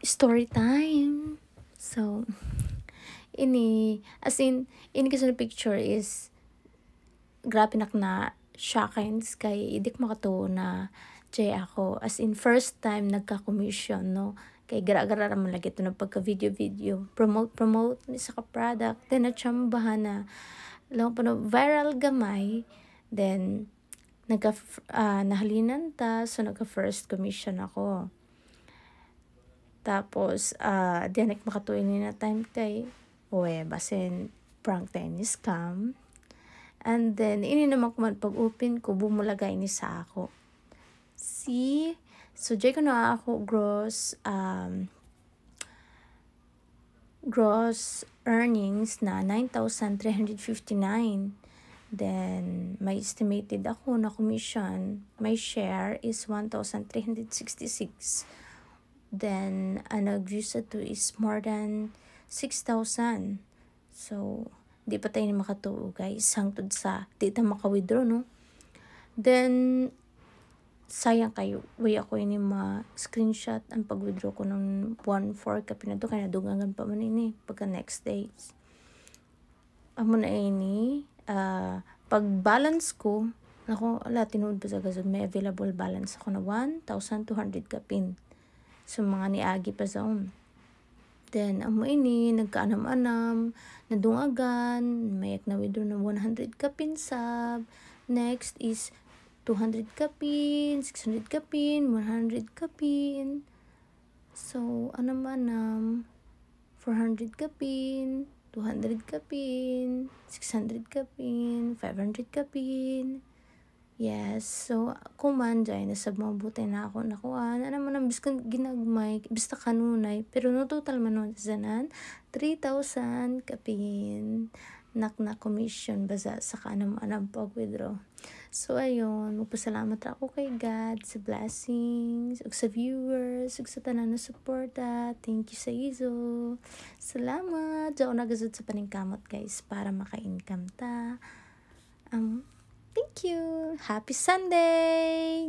Story time. So, ini, as in, ini kasi na picture is, grabe nak na shockings kay idik makatuo na jay ako. As in, first time nagka-commission, no? Kay gara-gara raman lagi ito na pagka video-video. Promote, promote, ni sa ka product. Then, natsambahan na, lang pa no, viral gamay. Then, nagka, nahalinan ta, so nagka first commission ako. Tapos, di nak makatuo ni na time kay, uwe, basin prank tayo ni scam. And then, ini naman kuman pag open ko, bumulaga ini sa ako. See? So, jay ko na ako gross earnings na 9,359. Then, may estimated ako na commission, my share is 1,366. Then, ang nag-views to is more than 6,000. So, di pa tayo makatuo, guys. Hangtod sa, di ta maka-withdraw, no? Then, sayang kayo. Way ako ini ma screenshot ang pag-withdraw ko ng 1.4 kapin na to. Kaya nadugangan pa man ini pagka next days. Amo na ini, pag balance ko, ako, ala, tinuod pa sa gasod, may available balance ako na 1,200 kapin. So, mga niagi pa sa um. Then, amo ini, nagkaanam-anam, nadungagan, mayak na withdraw ng 100 kapin sab. Next is 200 kapin, 600 kapin, 100 kapin. So, anam-anam, 400 kapin, 200 kapin, 600 kapin, 500 kapin. Yes, so kuman jay na sab mabuti na ako nakuha na naman ang biskan ginagmay basta kanunay, pero no total man nun sanan 3,000 kapin nak na commission baza sa kanam-anam pag-withdraw. So ayun, magpasalamat ra ako kay God sa blessings, ug sa viewers, ug sa tanan na suporta. Thank you sa izo. Salamat. Diyan ako nagasud sa paningkamot, guys, para maka-income ta. Thank you. Happy Sunday!